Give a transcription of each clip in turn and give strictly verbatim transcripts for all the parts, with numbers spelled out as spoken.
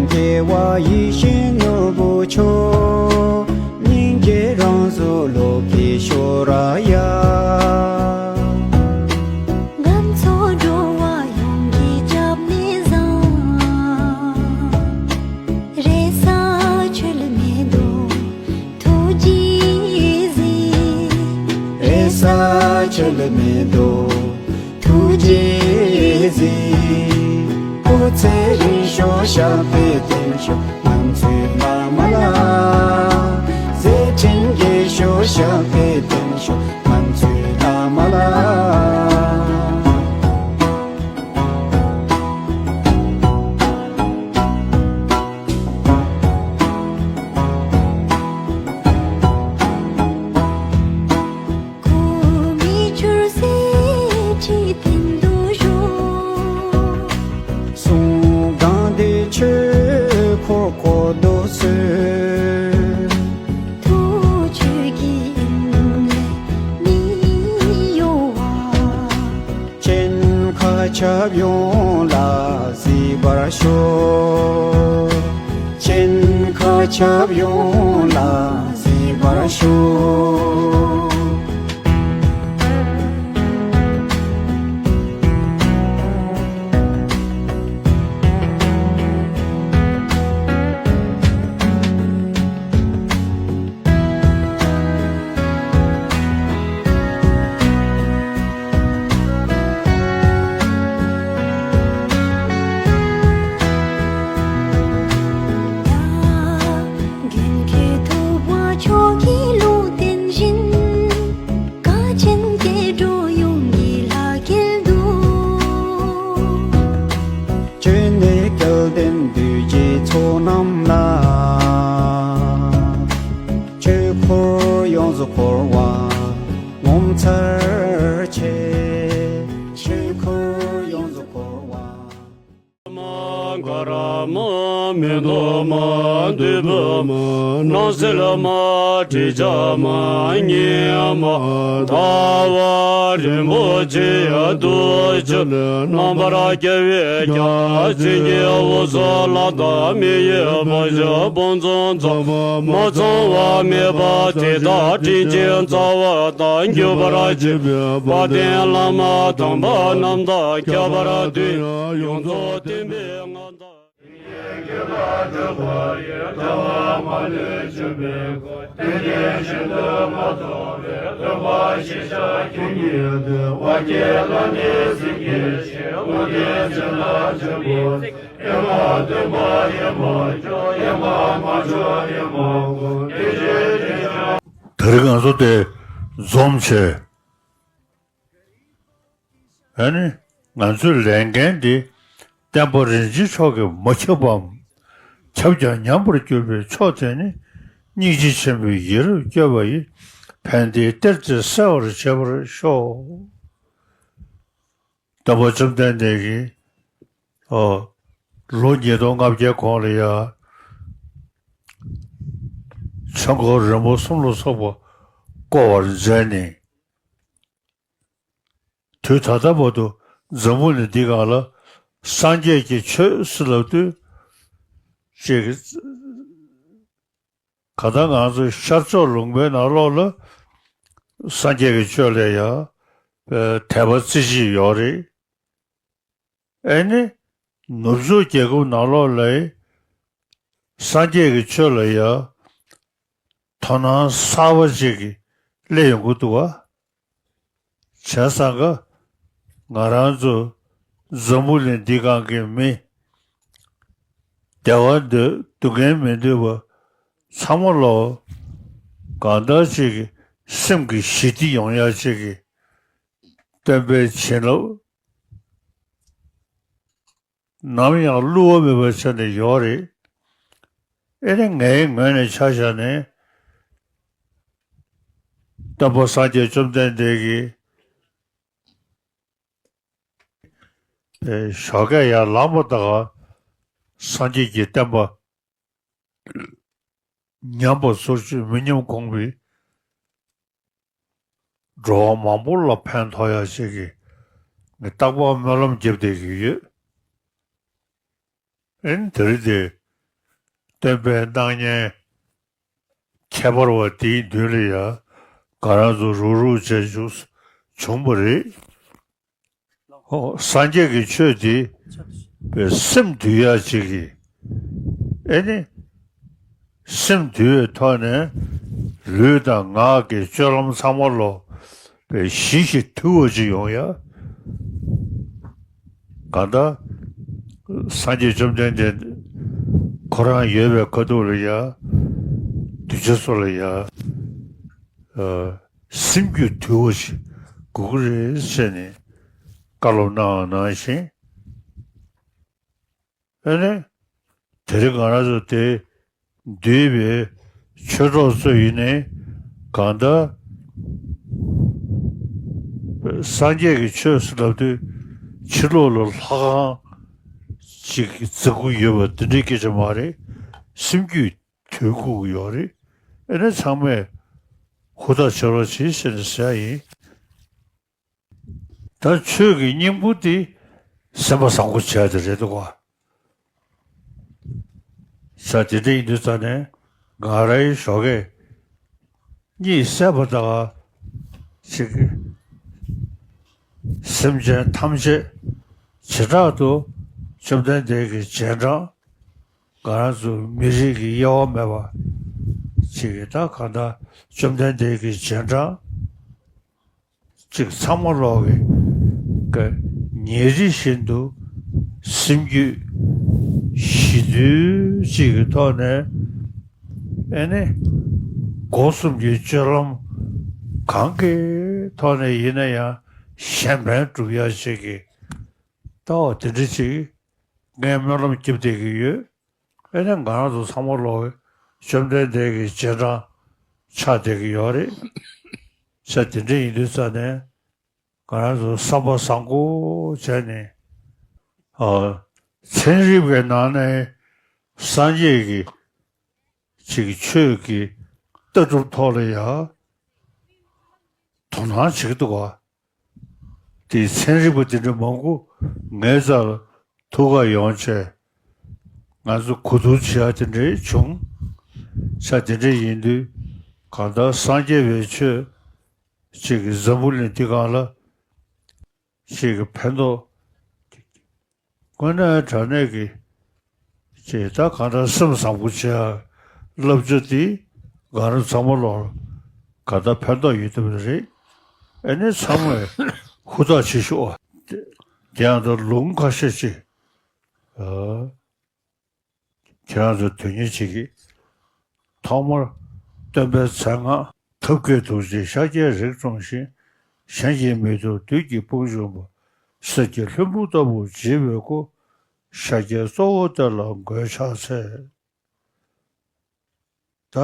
རྒྱལ་བ་ཡིད་བཞིན་ནོར་བུ་མཆོག་སྙིང་རྗེ་རང་གཟུགས་ལོ་ཀེ་ཤྭ་ར་ཡ། ང་ཚོ་འགྲོ་བ་ཡོངས་ཀྱི་སྐྱབས་གནས་བཟང་། རེ་ས་ཆོད་མེད་དོ་ཐུགས་རྗེས་གཟིགས། རེ་ས་ཆོད་མེད་དོ་ཐུགས་རྗེས་གཟིགས། སྐུ་ཚེ་རིང་ཤོག་ཤ་འཕེལ་བརྟན་ཤོག་ང་ཚོའི་བླ་མ་ལགས། མཛད་འཕྲིན་རྒྱས་ཤོག་ཤ་འཕེལ་བརྟན་ཤོག་ང་ཚོའི་བླ་མ་ལགས། གོ་མི་ཆུར་སེ་ཁྲི་སྟེང་དུ་བཞུགས། གསུང་དང་བདེ་ཆོས་འཁོར་བསྐོར་དུ་གསོལ། ཐུགས་ཆོས་ཀྱི་དབྱིངས་ལས་མི་གཡོ་བ། སྐྱེ་རྒ་ན་འཆི་ཡོངས་ལ་གཟིགས་པར་ཤོག་སྐྱེ་རྒ་ན་འཆི་ཡོངས་ལ་གཟིགས་པར་ཤོག་རྒྱུན་མཁས་ཐུབ་པ་མཆོག་གི་ལུང་བསྟན་བཞིན། དཀའ་ཆེན་སྐྱེ་འགྲོ་ཡོངས་ཀྱི་ལྷ་སྐལ་དུ། སྤྱོད་གནས་སྐལ་ལྡན་འདུས་ཀྱི་ཚོགས་རྣམས་ལ། ཆོས་འཁོར་ཡོངས་སུ་བསྐོར་བ་ངོ་མཚར་ཆེ། ཆོས་འཁོར་ཡོངས་སུ་བསྐོར་བ། མ་ག་ར་མ་མེ་ཏོག་མ་བདུད་པོ་མ་སྣང་སྲིད་མ་དྲི་ཆབ་མ་ཉི་མ་ཟླ་བ་རིན་པོ་ཆེ་ཡ་དུ་ཆུ་རྣམ་པར་རྒྱལ་བའི་རྒྱལ་མཚན་གྱི་དབུ་སོ་ལ་དྭགས་མི་ཡི་བ་ཞབས་སྤུངས་ཚོགས་མཚམས་མ་ཚང་བ་མེད་པ་དེ་དག་དྲིན་ཅན་རྩ་བ་དང་གྱུར་པར་བྱེད་པའི་དཔལ་ལྡན་བླ་མ་དམ་པ་རྣམས་དང་ཁྱད་པར་དུ་ཡང་ཡོངས་རྫོགས་བསྟན་པའི་མངའ་བདག་ད་རེས་ང་ཚོ་དེ་འཛོམས་བྱས། ཨ་ནི། ང་ཚོའི་ལས་འགན་འདི་བསྟན་པ་རིན་ཆེན་མཆོག་གིས་མ་ཁྱབ་པའམ། ཁྱབ་ཀྱང་ཉམས་པར་གྱུར་པའི་ཕྱོགས་དེ་ནི། སྙིང་རྗེ་ཆེན་པོས་ཡིད་རབ་བསྐྱོད་པ་ཡིས། ཕན་བདེའི་གཏེར་དེ་གསལ་བར་བྱེད་པར་ཤོག་སྟོན་པ་བཅོམ་ལྡན་འདས་ཀྱིས། ཨོ། ལོ་ཉིས་སྟོང་ལྔ་བརྒྱའི་གོང་ལ་ཡ། ཆོས་འཁོར་རིམ་པ་གསུམ་ལ་སོགས་པ་བསྐོར་བར་མཛད་ནས། དུས་ད་ལྟ་བར་དུ་འཛམ་བུ་གླིང་འདི་སྒང་ལ་སངས་རྒྱས་ཀྱི་ཆོས་ཟེར་ལབ་དུས། ཅིག་ག་ད་ང་ཚོ་ཤར་ཕྱོགས་ལུང་པའི་ནང་ལོགས་ལ་སངས་རྒྱས་ཀྱི་ཆོས་ལ་ཡང་དད་པ་རྩེ་གཅིག་ཡོད་རེད། ཨེ་ནི། ནུབ་ཕྱོགས་རྒྱལ་ཁབ་ནང་ལོགས་ལ་སངས་རྒྱས་ཀྱི་ཆོས་ལ་ཡང་དོ་སྣང་གསར་པ་ཅིག་གིས་སླེབས་ཡོང་གི་འདུག་བ། བྱས་ཙང་ཀ་ང་རང་ཚོ་འཛམ་བུ་གླིང་འདི་སྒང་གི་མི། བདེ་བ་འདོད་སྡུག་བསྔལ་མི་འདོད་པ་ཚང་མ་ལོ། གང་ལྟར་ཅིག་གི་སེམས་ཀྱི་ཞི་བདེ་ཡོང་ཡ་ཅིག་གི་སྟོན་པའི་བྱིན་རླབས་ནམ་ཡང་བསླུ་བ་མེད་པའི་ཆ་ནས་ཡོད་རེད། ཨེ་ནི་ངའི་ངོས་ནས་ཆ་བཞག་ནས་སྟོན་པ་སངས་རྒྱས་བཅོམ་ལྡན་འདས་ཀྱིས་ཞོགས་ཀས་ཡར་ལངས་པ་དང་སངས་རྒྱས་ཀྱི་བསྟན་པ་ཉམས་པ་སོར་ཆུད་མི་ཉམས་གོང་འཕེལ། འགྲོ་བ་མང་པོ་ལ་ཕན་ཐོགས་ཡ་ཞིག་གི་ངས་རྟག་པར་སྨོན་ལམ་རྒྱབ་བསྡད་ཀྱི་ཡོད། ཨེ་ནི་དེ་རིང་དེ་ སྟོན་པའི་སྣང་བརྙན་ཁྱད་པར་བ་དེའི་མདུན་ལ་ཡང་ང་རང་ཚོ་རུག་རུག་བྱས་བྱུང་བྱུང་བ་རེད། ཧོ། སངས་རྒྱས་ཀྱི་ཆོས་འདི་པའི་སེམས་འདུལ་ཡག་ཅིག་གི། ཨེ་ནི། སེམས་འདུལ་བའི་ཐོག་ནས་ལུས་དང་ངག་གི་སྤྱོད་ལམ་ཚང་མ་ལོ་པའི་ཞི་ཞིང་དུལ་བ་ཅིག་ཡོང་ཡ། གང་ལྟར། སངས་རྒྱས་བཅོམ་ལྡན་འདས་ཁོ་རང་ཡོད་པའི་ཁ་ཐུག་ལ་ཡ། གདུལ་བྱ་ཚོ་ལ་ཡ། ཨ། སེམས་རྒྱུད་དུལ་བ་ཞིག་དགོས་ཀྱི་རེད་ཟེར་ནས་བཀའ་སློབ་གནང་བ་ནང་བཞིན། ཨ་ནི། དེ་རིང་ང་རང་ཚོ་དེ་འདུས་པའི་ཆོས་གྲོགས་ཚོ་ཡིན་ནའི་གང་ལྟར། སངས་རྒྱས་ཀྱི་ཆོས་ཟེར་ལབ་དུས་ཕྱི་ལོགས་ལ་ལྷ་ཁང་ཅིག་བརྩིགས་ཀྱི་ཡོད་པ་དེ་འདྲའི་སྐད་ཆ་མ་རེད། སེམས་རྒྱུད་དུལ་དགོས་ཀྱི་ཡོད་རེད། ཨ་ནི་ཚང་མས་ཧུར་ཐག་བྱེད་རོགས་བྱེད་ཟེར་ནས་ཟེར་ཡ་ཡིན། ད་ཆོས་ཀྱི་སྙིང་པོ་དེ་སེམས་པ་བཟང་པོ་བྱས་དེ་རེད་འདུག་ག་ས་དེ་འདྲ་ཡིན་དུས་ཙང་ནས་ང་རའི་ཞོགས་ཀས་གཉིད་སད་པ་དང་ཅིག་སེམས་ཅན་ཐམས་ཅད་བྱེ་བྲག་ཏུ་བཅོམ་ལྡན་འདས་ཀྱི་རྗེས་འབྲང་། ང་རང་ཚོ་མི་རིགས་ཀྱི་དབྱེ་བ་མེད་པ་ཅིག་གིས་ད་གང་ལྟར་བཅོམ་ལྡན་འདས་ཀྱི་རྗེས་འབྲང་ཅིག་ཚང་མ་ལོག་གི་ག་ཉིན་རེ་བཞིན་དུ་སེམས་རྒྱུད་ཞི་དུལ་ཅིག་གི་ཐོག་ནས། ཨེ་ནི། སྒོ་གསུམ་གྱི་སྤྱོད་ལམ་གང་གི་ཐོག་ནས་ཡིན་ན་ཡང་གཞན་ཕན་སྒྲུབ་ཡ་ཅིག་གི་ལྟ་བ་དེ་འདྲ་ཅིག་ངས་སྨོན་ལམ་རྒྱབ་བསྡད་ཀྱི་ཡོད། ཨེ་ནས་ང་རང་ཚོ་ཚང་མ་ལོག་བཅོམ་ལྡན་འདས་ཀྱི་རྗེས་འབྲང་ཆགས་བསྡད་ཀྱི་ཡོད་རེད། ས་དེ་འདྲ་ཡིན་དུས་ཙང་ནས་ང་རང་ཚོ་བསམ་པ་བཟང་པོ་བྱས་ནས། ཨ། ཚན་རིག་པའི་ནང་ནས་སངས་རྒྱས་ཀྱི་ཅིག་ཆོས་ཀྱི་ལྟ་གྲུབ་ཐོག་ལ་ཡང་དོ་སྣང་བྱེད་ཀྱི་འདུག་ག་དེ་ཚན་རིག་པ་དེ་འདྲ་མང་པོ་ངའི་རྩར་ཐུག་ག་ཡོང་བྱས། ང་ཚོ་གོ་བསྡུར་བྱེད་ཡ་དེ་འདྲ་བྱུང་། ས་དེ་འདྲ་ཡིན་དུས་གང་ལྟར་སངས་རྒྱས་པའི་ཆོས་ཅིག་གི་འཛམ་བུ་གླིང་འདི་སྒང་ལ་ཅིག་གི་ཕན་ཐོགས། དངོས་གནས་དྲང་གནས་ཀྱི་ཅེས་ད་གང་ལྟར་སེམས་བཟང་པོ་བྱེད་ཡ་བསླབ་བྱ་འདི་ང་རང་ཚང་མ་ལོག་ག་ད་ཕན་ཐོགས་ཡོད་ཐུབ་ནི་རེད། ཨ་ནི་ཚང་མས་ཧུར་ཐག་བྱེད་ཤོག་དེ་ཡང་ད་ལུང་ཁ་ཤས་ཅིག་ཨ། ཁྱེད་རང་ཚོ་དོན་གཉེར་བྱེད་ཀྱི། ཐོག་མར་སྟོན་པའི་མཚན་སྔགས། ཐབས་མཁས་ཐུགས་རྗེས་ཤཱཀྱའི་རིགས་འཁྲུངས་ཤིང་། གཞན་གྱིས་མི་ཐུབ་བདུད་ཀྱི་དཔུང་འཇོམས་པ། གསེར་གྱི་ལྷུན་པོ་ལྟ་བུ་བརྗིད་པའི་སྐུ། ཤཱཀྱའི་གཙོ་བོ་དེ་ལ་མགོས་ཕྱག་འཚལ། ད།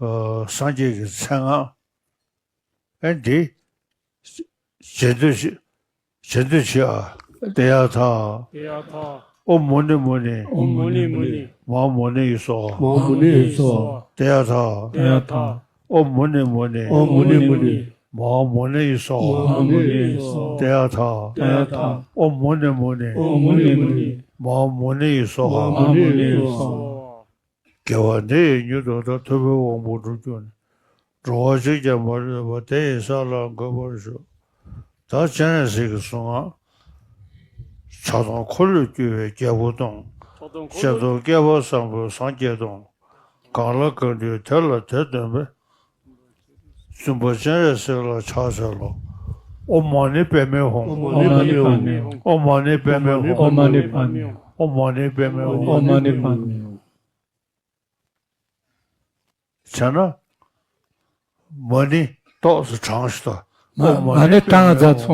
ཨ། སངས་རྒྱས་ཀྱི་མཚན་སྔགས། ཨེ་འདི། རྗེས་ཟློས་བྱེད། རྗེས་ཟློས་བྱེད་ཨ། ཏདྱ་ཐཱ། ཏདྱ་ཐཱ། ཨོཾ་མུ་ནེ་མུ་ནེ། ཨོཾ་མུ་ནེ་མུ་ནེ། མ་ཧཱ་མུ་ནེ་ཡེ་སྭཱ་ཧཱ། མ་ཧཱ་མུ་ནེ་ཡེ་སྭཱ་ཧཱ། ཏདྱ་ཐཱ། ཏདྱ་ཐཱ། ཨོཾ་མུ་ནེ་མུ་ནེ། ཨོཾ་མུ་ནེ་མུ་ནེ། མ་ཧཱ་མུ་ནེ་ཡེ་སྭཱ་ཧཱ། མ་ཧཱ་མུ་ནེ་ཡེ་སྭཱ་ཧཱ། ཏདྱ་ཐཱ། ཏདྱ་ཐཱ། ཨོཾ་མུ་ནེ་མུ་ནེ། ཨོཾ་མུ་ནེ་མུ་ནེ། མ་ཧཱ་མུ་ནེ་ཡེ་སྭཱ་ཧཱ། མ་ཧཱ་མུ་ནེ་ཡེ་སྭཱ་ཧཱ། དགེ་བ་འདི་ཡིས་མྱུར་དུ་བདག་ཐུབ་པའི་དབང་པོ་འགྲུབ་གྱུར་ནས། འགྲོ་བ་གཅིག་ཀྱང་མ་ལུས་པ། དེ་ཡི་ས་ལ་འགོད་པར་ཤོག་ད་སྤྱན་རས་གཟིགས་ཀྱི་གཟུངས་སྔགས། ཕྱག་སྟོང་འཁོར་ལོས་སྒྱུར་བའི་རྒྱལ་པོ་སྟོང་། སྤྱན་སྟོང་བསྐལ་པ་བཟང་པོས་སངས་རྒྱས་སྟོང་། གང་ལ་གང་འདུལ་དེ་ལ་དེ་སྟོན་པའི། བཙུན་པ་སྤྱན་རས་གཟིགས་ལ་ཕྱག་འཚལ་ལོ། ཨོཾ་མ་ཎི་པདྨེ་ཧཱུྃ། ཨོཾ་མ་ཎི་པདྨེ་ཧཱུྃ། ཨོཾ་མ་ཎི་པདྨེ་ཧཱུྃ། ཨོཾ་མ་ཎི་པདྨེ་ཧཱུྃ། ཨོཾ་མ་ཎི་པདྨེ་ཧཱུྃ། ཨོཾ་མ་ཎི་པདྨེ་ཧཱུྃ། བྱས་ན། མ་ཎི་ཏོག་ཙམ་བགྲངས་ཤིག་དང་། མ་ཨོཾ་མ་ཎི་མ་ཎི་པདྨེ་ཧཱུྃ།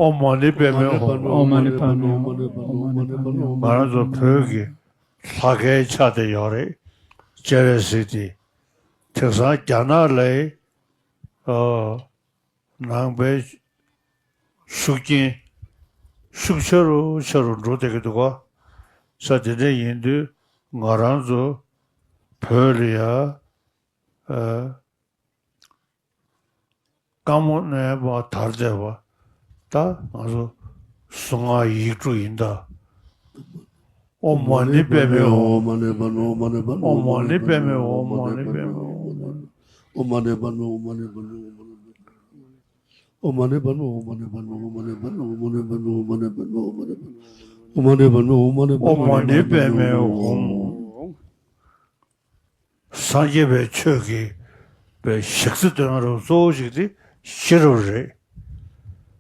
ཨོཾ་མ་ཎི་པདྨེ་ཧཱུྃ། ཨོཾ་མ་ཎི་པདྨེ་ཧཱུྃ། ཨོཾ་མ་ཎི་པདྨེ་ཧཱུྃ། ཨོཾ་མ་ཎི་པདྨེ་ཧཱུྃ། ང་རང་ཚོ་བོད་ཀྱི་ལྷ་སྐལ་ཆགས་བསྡད་ཡོད་རེད། སྤྱན་རས་གཟིགས་དེ། དེང་སང་རྒྱ་ནག་ལའི། ཨ། ནང་པའི་ཤུགས་རྐྱེན་ཤུགས་ཆེ་རུ་ཆེ་རུ་འགྲོ་བསྡད་ཀྱི་འདུག་ག་ས་དེ་འདྲ་ཡིན་དུས་ང་རང་ཚོ་བོད་ལ་ཡ། ཨ། རྐང་མོ་ནས་མར་དར་བསྡད་པ། ད་ང་ཚོ་གཟུངས་སྔགས་ཡིག་དྲུག་ཡིན་ད། ཨོཾ་མ་ཎི་པདྨེ་ཧཱུྃ། ཨོཾ་མ་ཎི་པདྨེ་ཧཱུྃ། ཨོཾ་མ་ཎི་པདྨེ་ཧཱུྃ། ཨོཾ་མ་ཎི་པདྨེ་ཧཱུྃ། ཨོཾ་མ་ཎི་པདྨེ་ཧཱུྃ། ཨོཾ་མ་ཎི་པདྨེ་ཧཱུྃ། ཨོཾ་མ་ཎི་པདྨེ་ཧཱུྃ། ཨོཾ་མ་ཎི་པདྨེ་ཧཱུྃ། ཨོཾ་མ་ཎི་པདྨེ་ཧཱུྃ། ཨོཾ་མ་ཎི་པདྨེ་ཧཱུྃ། ཨོཾ་མ་ཎི་པདྨེ་ཧཱུྃ། སངས་རྒྱས་པའི་ཆོས་ཀྱི་པའི་ཞག་རྩི་སྟོན་རབས་གཙོ་བོ་ཞིག་དེ་ཤེས་རབ་རེད།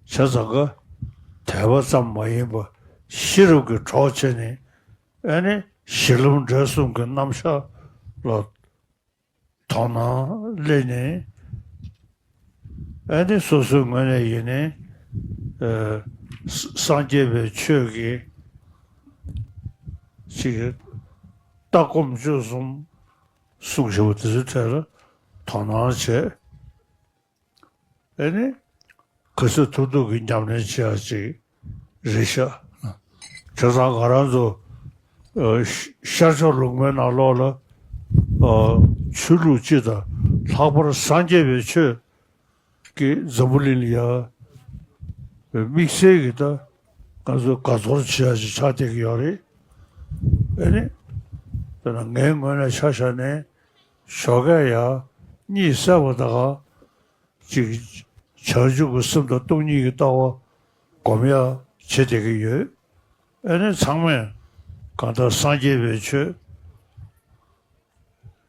བྱས་ཙང་ཀ་དད་པ་ཙམ་མ་ཡིན་པར་ཤེས་རབ་ཀྱི་གྲོགས་བྱས་ནས། ཨ་ནི་གཞི་ལམ་འབྲས་གསུམ་གྱི་རྣམ་གཞག་ལ་དོ་སྣང་སླེབས་ནས། ཨ་ནི་སོ་སོའི་ངོས་ནས་ཡིན་ནའི་ཨ་ས་སངས་རྒྱས་པའི་ཆོས་ཀྱི་ཅིག་ལྟ་སྒོམ་སྤྱོད་གསུམ་གསུངས་བཞག་པ་དེ་ཚོའི་གྲས་ལ་དོ་སྣང་བྱས། ཨ་ནི་ག་ཚོད་ཐུབ་ཐུབ་ཀྱིས་ཉམས་ལེན་བྱེད་ཡག་ཅིག་རེད་ཤག་བྱས་ཙང་ང་རང་ཚོ་ཨ་ཤར་ཕྱོགས་ལུང་པའི་ནང་ལོགས་ལ་ཨ་ཆོས་ལུགས་སྤྱི་དང་ལྷག་པར་སངས་རྒྱས་པའི་ཆོས་ཀྱི་འཛམ་བུ་གླིང་ལ་ཡ་དམིགས་བསལ་གྱི་ད་ང་ཚོ་དགའ་ཚོར་བྱེད་ཡག་ཅིག་ཆགས་བསྡད་ཀྱི་ཡོད་རེད། ཨ་ནི་དཔེར་ན་ངའི་ངོས་ནས་ཆ་བཞག་ནས་ཞོགས་ཀས་ཡ་གཉིད་སད་པ་དང་གཅིག་བྱང་ཆུབ་ཀྱི་སེམས་དང་སྟོང་ཉིད་ཀྱི་ལྟ་བ་སྒོམ་ཡག་བྱེད་བསྡད་ཀྱི་ཡོད། ཨ་ནི་ཚང་མས་གང་ལྟར་སངས་རྒྱས་པའི་ཆོས་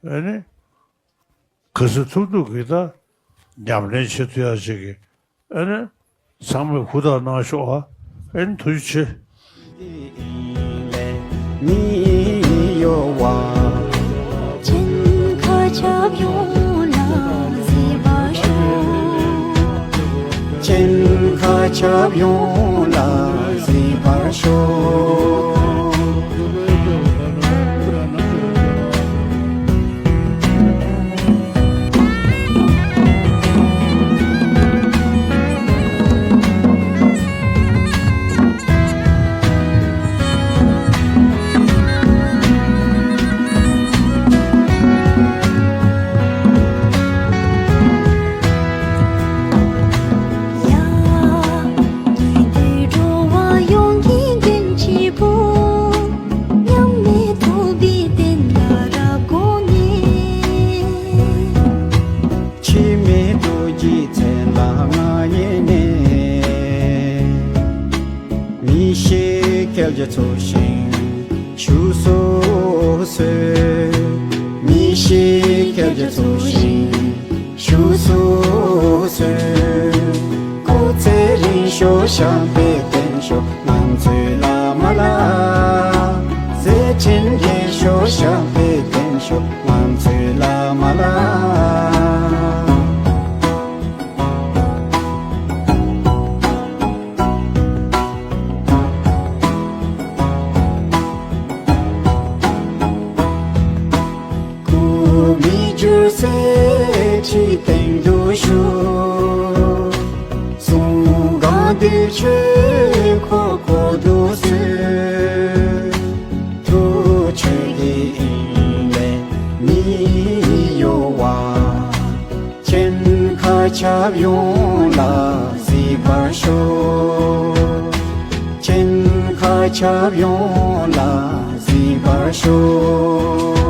ཨ་ནི་ག་ཚོད་ཐུབ་ཐུབ་ཀྱིས་ད་ཉམས་ལེན་བྱེད་ཐུབ་ཡག་ཅིག་གི་ཨ་ནི་ཚང་མས་ཧུར་ཐག་གནང་ཤོག་ཨ། ཨ་ནི་ཐུགས་རྗེ་ཆེ། མི་གཡོ་བ། ཅན་མཁའ་ཁྱབ་ཡོངས་ལ་གཟིགས་པར་ཤོག་ཅན་མཁའ་ཁྱབ་ཡོངས་ལ་གཟིགས་པར་ཤོག་ཉན་ཐོས་འགྲོ་བ་ཡོངས་ཀྱི་མགོན་གཅིག་པུ། མཉམ་མེད་ཐུབ་པའི་བསྟན་ལ་རབ་དགོངས་ནས། འཆི་མེད་རྡོ་རྗེའི་མཚན་ལ་ང་ཉན་ནས། མི་ཤེས་སྐད་ཆ་ཚུལ་བཞིན་ཞུ་སོ་སོས། མི་ཤེས་སྐད་ཆ་ཚུལ་བཞིན་ཞུ་སོ་སོས། སྐུ་ཚེ་རིང་ཤོག་ཞབས་པད་བརྟན་ཤོག་ང་ཚོའི་བླ་མ་ལ། མཛད་འཕྲིན་རྒྱས་ཤོག་ཞབས་པད་བརྟན་ཤོག་ང་ཚོའི་བླ་མ་ལ། སྐུ་མི་འགྱུར་གསེར་ཁྲིའི་སྟེང་དུ་བཞུགས། གསུང་གང་འདི་ཆོས་འཁོར་བསྐོར་དུ་གསོལ། ཐུགས་ཆོས་ཀྱི་དབྱིངས་ལས་མི་གཡོ་བ། ཅན་མཁའ་ཁྱབ་ཡོངས་ལ་གཟིགས་པར་ཤོག་ཅན་མཁའ་ཁྱབ་ཡོངས་ལ་གཟིགས་པར་ཤོག